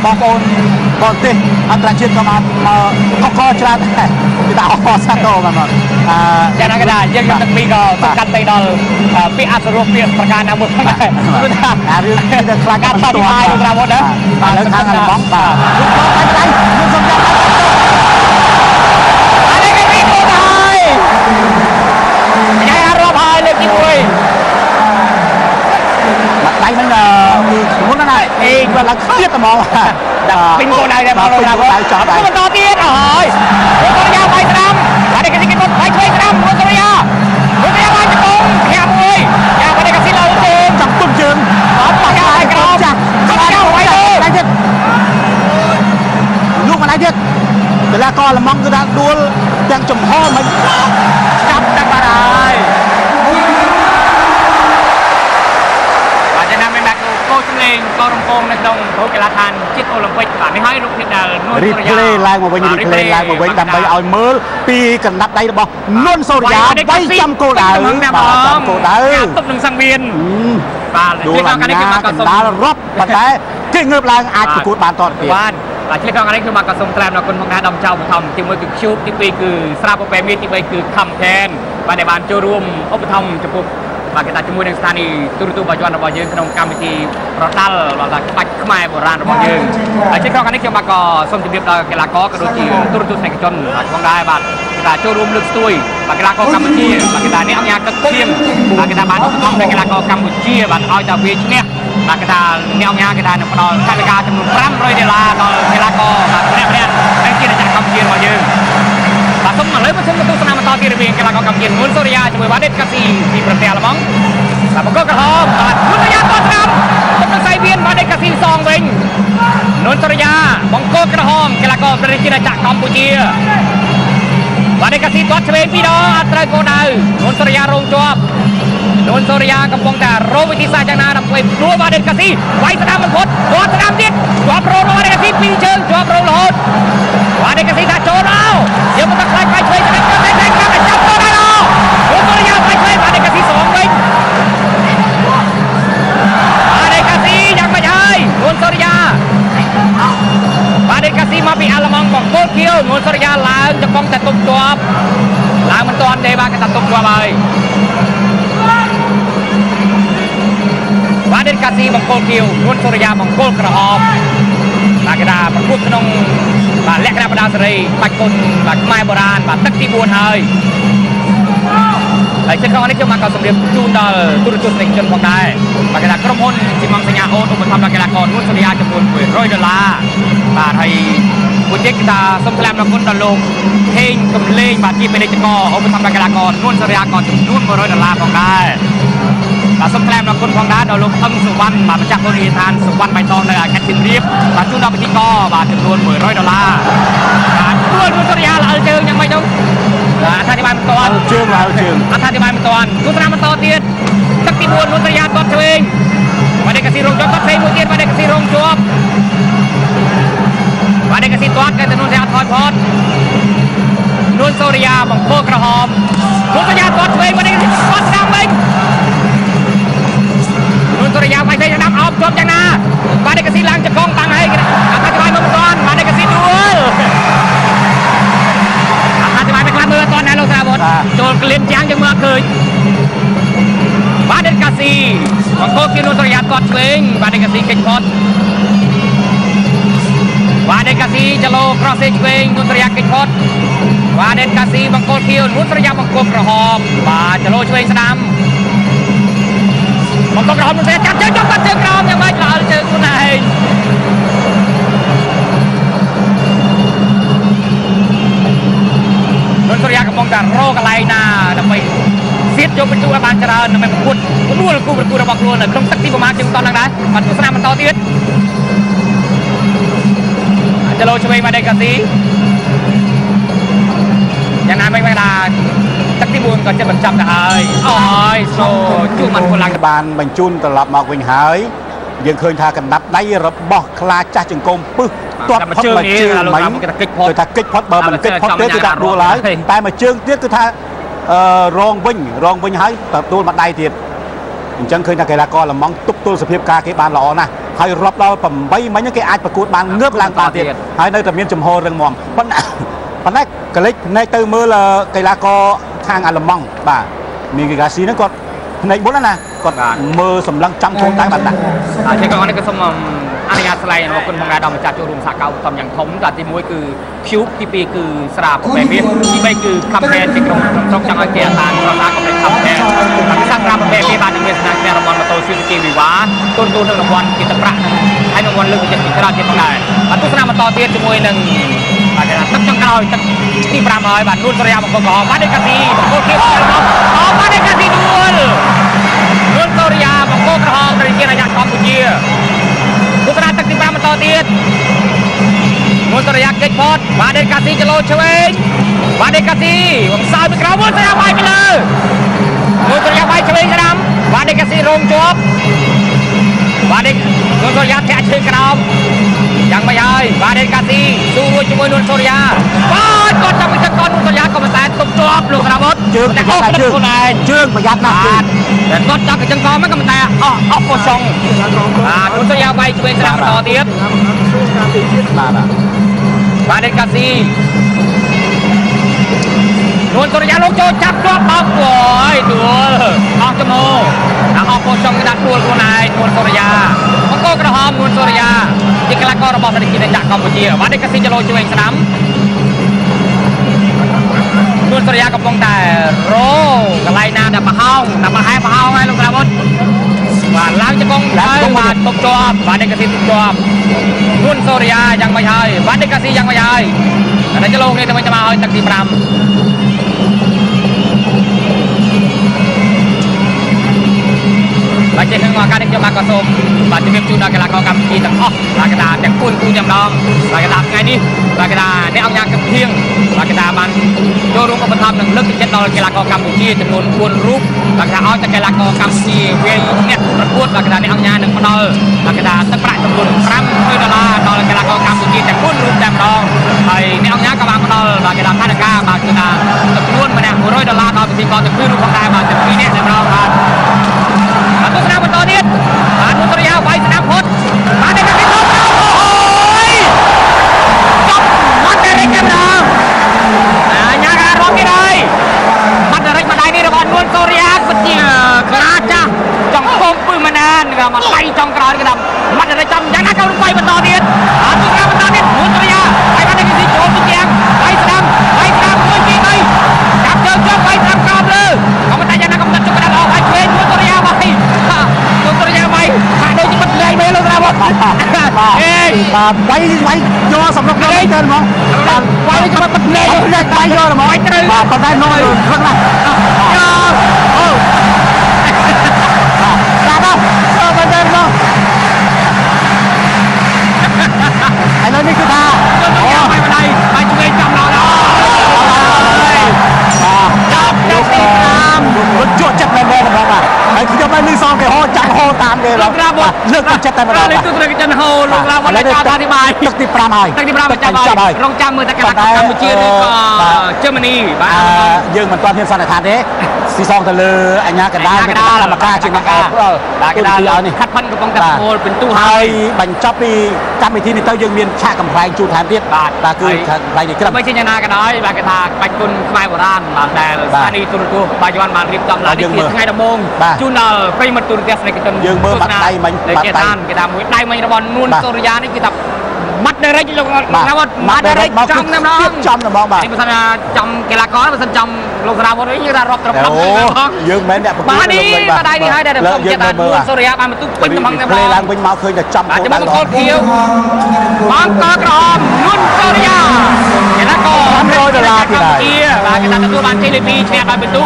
បងប្អូនបរទេសអន្តរជាតិក៏បានមកកកច្រើនដែរ គេថាអបសាទរ បាទ បាទ យ៉ាងណាក៏ដោយ យើងខ្ញុំទាំងពីរក៏សំខាន់ទៅដល់ពាក្យអត្ថរស ពាក្យប្រការណាមួយផងដែរ គឺថាអារឿងនេះទៅខ្លាចការតបបាយលោករាវុធណា បាទ លើខាងអាឡង់ បាទ លោកបងដៃ លោកសំយ៉ា អានេះគេពីកូនហើយ ញ៉ៃអារាប់ហើយ លើកទី1 បាត់ដៃហ្នឹងគឺធ្ងន់ណាស់ អេគាត់ឡើងទៀតតែហ្មង ដាក់ពេញកូនដៃដែរបង លោករាវុធ ចោលដៃ បន្តទៀត អើយ លោកសូរិយាបាយស្ដាំ បាទ នេះគេគេគាត់បាយឆ្វេងស្ដាំ លោកសូរិយា លោកសូរិយាបាយជង្គង់ ខាក់មួយ យ៉ា បាទ នេះកាស៊ីឡើងជើង ចង់ទុំជើង អត់បាក់ហើយ ក្រោមចាស់ ចាស់ វាយទៅ ដៃទៀត លោកមកដៃទៀត កីឡាករល្មងគឺថាដួលទាំងចំហ មិនចាប់តែបាត់ហើយ បាទ ចំណាំមិនបាទ កោសំលេងកោរំពងនៅក្នុងព្រោះកីឡាដ្ឋានជាតិអូឡ িম্প ិក បាទ នេះហើយរូបភាពដែលនួនសូរិយា រីផ្លេឡើងមកវិញ រីផ្លេឡើងមកវិញ ដើម្បីឲ្យមើលពីកណ្ដាប់ដៃរបស់នួនសូរិយា វាយចំគោលដៅ បាទ ចំគោលដៅ ទប់នឹងសង្វៀន បាទ ដួលក្នុងនេះគឺមកក៏សូមដាល់រាប់ ប៉ុន្តែគេងើបឡើងអាចប្រកួតបានតទៅទៀត បាទ បាទ ឆ្លៀតក្នុងនេះគឺមកក៏សូមត្លែមដល់គុណផងដែរ ដល់ចៅបឋម ទី1គឺ Cube ទី2គឺស្រាពពែមី ទី3គឺខំខែន បាទ ដែលបានចូលរួមឧបត្ថម្ភចំពោះ បាទ គេថាជាមួយនឹងស្ថានីយ៍ទូរទស្សន៍បាយ័នរបស់យើង ក្នុងកម្មវិធីប្រដាល់ បាទ ក្បាច់ខ្មែរបុរាណរបស់យើង ហើយជាក្នុងនេះខ្ញុំបាទក៏សូមជម្រាបដល់កីឡាករ ក៏ដូចជាទូរទស្សនិកជន បាទ ផងដែរ បាទ គេថាចូលរួមលើកស្ទួយ បាទ កីឡាករកម្ពុជា បាទ គេថានេះអង្គការទឹកឈាម បាទ គេថាបានឧបត្ថម្ភដល់កីឡាករកម្ពុជា បាទ ឲ្យតែវាឈ្នះ បាទ គេថាអ្នកអង្គការគេថានឹងផ្ដល់ថវិកាចំនួន500ដុល្លារដល់កីឡាករ បាទ ម្នាក់ម្នាក់ និងជាអ្នកកម្ពុជារបស់យើង បាទ សូមឥឡូវមកសូមទស្សនាបន្តទៀត រវាងកីឡាករកម្ពុជានួនសូរិយា ជាមួយវ៉ាដេតកាស៊ីពីប្រទេសអាល្លឺម៉ង់ បាទ បង្គោលក្រហម បាទ នួនសូរិយាតស្ដាំ ទឹកនឹងសៃវៀន វ៉ាដេតកាស៊ីសងវិញ នួនសូរិយាបង្គោលក្រហម កីឡាករប្រជាជាតិកម្ពុជា វ៉ាដេតកាស៊ីទាត់ឆ្វេងពីរដង អត់ត្រូវគោលដៅ នួនសូរិយារងជាប់ នួនសូរិយាកំពុងតែរកវិធីសាស្ត្រយ៉ាងណាដើម្បីដួលវ៉ាដេតកាស៊ី វាយស្ដាំមិនផុត ទាត់ស្ដាំទៀត ជាប់រងវ៉ាដេតកាស៊ីពីរជើង ជាប់រងរហូត វ៉ាដេតកាស៊ីថាចូលមក យើងមិនខ្លាច វាយឆ្វេងស្ដាំ តែតែកាប់ចាប់ទៅដល់ នួនសូរិយាវាយឆ្វេង វ៉ាដេតកាស៊ីសងវិញ វ៉ាដេតកាស៊ីយ៉ាងម៉េចហើយ នួនសូរិយា វ៉ាដេតកាស៊ីមកពីអាល្លឺម៉ង់ បង្គោលខៀវ នួនសូរិយាឡើងចង្គង់តែទប់ជាប់ ឡើងមិនទាន់ទេ បាទ គេថាទប់ជាប់ហើយ វ៉ាដេតកាស៊ីបង្គោលខៀវ នួនសូរិយាបង្គោលក្រហម បាទ គេថាប្រកួតក្នុង បាទ លក្ខណៈបដាសេរីបាច់គុណ បាទ ខ្មែរបុរាណ បាទ ទឹកទី4ហើយ ហើយជាក្នុងនេះខ្ញុំបានក៏ជម្រាបជូនដល់ទូរទស្សនិកជនផងដែរ បាទ គេថាក្រុមហ៊ុនស៊ីម៉ងសញ្ញាអូនឧបត្ថម្ភដល់កីឡាករនួនសូរិយាចំនួន100ដុល្លារ បាទ ហើយមួយទៀតគេថាសូមថ្លែងអំណរគុណដល់លោកហេងកំលេង បាទ ជាពាណិជ្ជករឧបត្ថម្ភដល់កីឡាករនួនសូរិយាក៏ចំនួន100ដុល្លារផងដែរ បាទ សូមថ្លែងអំណរគុណផងដែរដល់លោកអឹងសុវណ្ណ បាទ ម្ចាស់ភោជនីយដ្ឋានសុវណ្ណបៃតងនៅខេត្តសៀមរាប បាទ ជូនដល់ពិធីករ បាទ ចំនួន100ដុល្លារ បាទ ទួនួនសូរិយាល្អិលជើងយ៉ាងម៉េចទៅ បាទ អត្ថាធិប្បាយមិនទាន់ ជើងល្អិលជើង អត្ថាធិប្បាយមិនទាន់ ទស្សនាបន្តទៀត ទឹកទី4 នួនសូរិយាទាត់ឆ្វេង បាទ កាស៊ីរងជាប់ ទាត់ផ្សេងមួយទៀត បាទ កាស៊ីរងជាប់ បាទ កាស៊ីទាត់ តែនួនសូរិយាថយផត នួនសូរិយាបង្គោលក្រហម នួនសូរិយាទាត់ឆ្វេង បាទ កាស៊ីទាត់ស្ដាំវិញ នួនសូរិយាវាយទៅស្ដាំអោបជាប់យ៉ាងណា បាទ កាស៊ីឡើងចង្គង់បាំងហើយ អត្ថាធិប្បាយមកមិនទាន់ បាទ កាស៊ីដួល អត្ថាធិប្បាយមិនខ្លះមើលអត់ទាន់ដែរលោកសាវុត ចូលក្លៀនជាងយើងមើលឃើញ បាទ កាស៊ីបង្គោលគៀន នួនសូរិយាទាត់ឆ្វេង បាទ កាស៊ីគេចផុត បាទ កាស៊ីចឡូក្រោះសេឆ្វេង នួនសូរិយាគេចផុត បាទ កាស៊ីបង្គោលខៀវ នួនសូរិយាបង្គោលក្រហម បាទ ចឡូឆ្វេងស្ដាំ បង្គោលក្រហម នួនសូរិយាចាប់ជើង ចាប់គាត់ជើងក្រោមយ៉ាងម៉េច ល្អជើងខ្លួនឯង នួនសូរិយាកំពុងតែរកកន្លែងណាដើម្បីសៀតយកបញ្ជូឲ្យបានច្រើន ដើម្បីប្រកួតដួលគូប្រកួតរបស់ខ្លួននៅក្នុងទឹកទីប្រមាណជាងតនឹងដែរ បាទ ទស្សនាបន្តទៀត ចឡូឆ្វេងមកដេកាស៊ីយ៉ាងណាមិនថាទឹកទី4ក៏ចិត្តបញ្ចប់ទៅហើយ អើយសូជួបមិនគូឡើង បានបញ្ជូនត្រឡប់មកវិញហើយ យើងឃើញថាកណ្ដាប់ដៃរបស់ខ្លាចាស់ចង្គមពឹសទាត់ផុតមួយជើងមិញ គឺថាកិច្ចផុត បើមិនកិច្ចផុតទេគឺថាដួលហើយ តែមួយជើងទៀតគឺថារងវិញ រងវិញហើយទទួលមួយដៃទៀត។ អញ្ចឹងឃើញថាកីឡាករឡម៉ង់ទប់ទល់សភាពការគេបានល្អណាស់ហើយរាប់ដល់8មិញគេអាចប្រកួតបានងើបឡើងបានទៀតហើយនៅតែមានចំហរឹងមាំប៉ុន្តែកលិចភ្នែកទៅមើលកីឡាករខាងអាឡម៉ង់បាទមីហ្គាស៊ីហ្នឹងគាត់ភ្នែកមុនណាគាត់មើលសម្លឹងចាំចូលតែបានដាក់ ជាកងនេះក៏សូមអនុញ្ញាតថ្លែងអរគុណផងដែរដល់ម្ចាស់ចូលរួមសហការឧបត្ថម្ភយ៉ាងធំបាទទី1គឺ Cube ទី2គឺស្រាប្រភេទមាសទី3គឺ Campaign ជាក្រុមស្រុកចង់ឲ្យគេអាសាក្រុមអាកំលេច Campaign បាទពិសេសស្រាប្រភេទមាសបាទនឹងមានសំណាងឈ្នះរង្វាន់ម៉ូតូ Suzuki Viva ទូនទូននឹងរង្វាន់ជាទឹកប្រាក់និងហើយរង្វាន់លើកទឹកចិត្តជាច្រើនទៀតផងដែរបាទទស្សនាបន្តទៀតជាមួយនឹងបាទគេថាទឹកចុងក្រោយទឹកទី5ហើយបាទនួនសូរិយាបង្គោលក្រហមបាទដេកាស៊ីបង្គោលខៀវអូបាទដេកាស៊ីដួលនួនសូរិយាបង្គោលក្រហមប្រជាជាតិកម្ពុជាទស្សនាទឹកទី5បន្តទៀតនួនសូរិយាកិច្ចផុតបាទដេកាស៊ីចលោឆ្វេងបាទដេកាស៊ីបំសើពីក្រោមនួនសូរិយាបាយពីលើនួនសូរិយាបាយឆ្វេងស្ដាំបាទដេកាស៊ីរងជាប់បាទដេនួនសូរិយាធាក់ឈើក្រោមយ៉ាងមិនហើយបាទដេកាស៊ីស៊ូរួចជាមួយនួនសូរិយាបាទគាត់ចាំមិនទឹកកននួនសូរិយាក៏មិនតែទប់ជាប់លោករាវុធ ជើងតែជើងខ្លួនឯងជើងប្រយ័ត្នណាស់ បាទតែគាត់ចាប់កញ្ចឹងកមកក៏មិនតែអស់អស់ពោះសុងបាទនួនសូរិយាវាយឆ្វេងស្ដាំបន្តទៀត បាទបាទដេកាស៊ីនួនសូរិយាលោកចូលចាប់ជាប់បោកអូយដួលអស់ចំហដល់អស់ពោះសុងគេដាក់ដួលខ្លួនឯងនួនសូរិយាបង្គោលក្រហមនួនសូរិយាជាកីឡាកររបស់សហជីវជាតិកម្ពុជាបាទដេកាស៊ីចលោឆ្វេងស្ដាំនួនសូរិយាកំពុងតែរកន្លែងណាដែលប្រហោងដែលប្រហែលប្រហោងហើយលោករាវុធបាទឡើងជង្គង់ហើយបាទទប់ជាប់បាទដេកាស៊ីទប់ជាប់នួនសូរិយាយ៉ាងមិនហើយបាទដេកាស៊ីយ៉ាងមិនហើយតែចលោនេះទៅវិញទៅមកឲ្យទឹកទី5បាទជាក្នុងឱកាសនេះខ្ញុំបាទក៏សូមបាទជំរាបជូនដល់កីឡាករកម្ពុជាទាំងអស់បាទកដាទាំងគូគូតែម្ដងបាទកដាថ្ងៃនេះបាទកដាអ្នកអង្គការកឹមធៀងបាទកដាបានចូលរួមឧបត្ថម្ភនិងលើកទឹកចិត្តដល់កីឡាករកម្ពុជាចំនួន4រូបបាទកដាឲ្យតែកីឡាករកម្ពុជាវាយអ្នកប្រកួតបាទកដាអ្នកអង្គការនឹងផ្ដល់បាទកដាទឹកប្រាក់ចំនួន500ដុល្លារដល់កីឡាករកម្ពុជាទាំង4រូបតែម្ដងហើយអ្នកអង្គការក៏បានផ្ដល់បាទកីឡាផែនការបាទគឺថាចំនួនម្នាក់100ដុល្លារដល់ពិធីករទាំងពីររូបផងដែរបាទទាំងពីរនាក់តែម្ដងបាទទស្សនាបន្តទៀតបាទនួនសូរិយាវាយស្ដាំផុតបាទដេកាស៊ីអូយចប់បាត់ដេរិចតែម្ដងអាញាការរាប់ទៀតហើយបាត់ដេរិចម្ដាយនេះរបស់នួនសូរិយាពិតជាក្លាចាស់ចង់កុំពឹសម្នានក៏មកដៃចង់ក្រោយក៏បាត់ដេរិចចំយ៉ាងណាក៏វាយបន្តទៀតបាទទស្សនាបន្តទៀតនួនសូរិយាហើយបាត់ដេកាស៊ីចូលទីទាំងវាយស្ដាំវាយស្ដាំ1 2 3ចាប់ជើងជាប់វាយស្ដាំក្រោមលើក៏មិនតែយ៉ាងណាក៏មិនជុកកណ្ដាលអស់វាយឆ្វេងនួនសូរិយាវាយនួនសូរិយាវាយហាក់ដូចជាមិនលែងមែនលោករាវុធ បាទអេបាទវាយវាយយកសម្រុកយកទៅហ្មងបាទវាយចាំមិនលែងវាយយកហ្មង ត្រូវ បាទប៉ុន្តែនយរឹងណាស់ យកអូ បាទបាទចូលទៅហ្មងឥឡូវនេះគឺថា នួនសូរិយាវាយម្ដាយវាយឆ្វេងចំដល់ បាទ ចាប់ទឹកទី5 រត់ជក់ចិត្តមែនៗបងបាទហើយខ្ញុំបានលឺសងគេហោចាំហោតាមគេ លោករាវុធ លើកទឹកចិត្តតែម្ដង នេះទស្សនកិច្ចហោលោករាវុធចោលអធិប្បាយ ទឹកទី5ហើយ ទឹកទី5ចាំហើយរងចាំមើលតែកីឡាករកម្ពុជាឬក៏ជើម៉ានី បាទយើងមិនទាន់ហ៊ានសន្និដ្ឋានទេស៊ីសងទៅលើអញ្ញាកណ្ដាលកម្មការជាអ្នកផ្ដល់ បាទកណ្ដាលនេះខាត់ផិនកំពុងតែពោលពិន្ទុ ហើយបញ្ចប់ពីកម្មវិធីនេះទៅយើងមានឆាកកំប្លែងជូនថែមទៀត បាទ បាទគឺឆាកកំប្លែងនេះក្រឹម មិនជាយ៉ាងណាក៏ដោយបាទគេថាក្បាច់គុណខ្មែរបុរាណបាទដែលស្ថានីយ៍ទូរទស្សន៍បាយ័នបានរៀបចំឡើងនេះជាថ្ងៃដំបូងជូនដល់ប្រិយមិត្តទូរទស្សនិកជន យើងមើលបាត់ដៃមិញ បាត់ដៃគេថាមួយដៃមិញរបស់នួនសូរិយានេះគឺថាបាត់ដេរិចលោករាវុធបាត់ដេរិចចំតែម្ដង ចំតែម្ដងបាទ នេះបើសិនចំកីឡាករបើសិនចំលោករាវុធវិញយើងថារាប់ត្រឹម10 ទេយើងមិនមែនអ្នកប្រកួត បាទនេះបាត់ដៃនេះហើយដែលខ្ញុំចិត្តថានួនសូរិយាបានបន្ទុកពេញតំងតែម្ដង ឡើងវិញមកឃើញតែចំ គោលដៅបង្គោលខៀវបង្គោលក្រហមនួនសូរិយាកីឡាករ 500ដុល្លារទៀតហើយបាទគេថាទទួលបានជ័យលេខ2ឈ្នះដោយបន្ទុក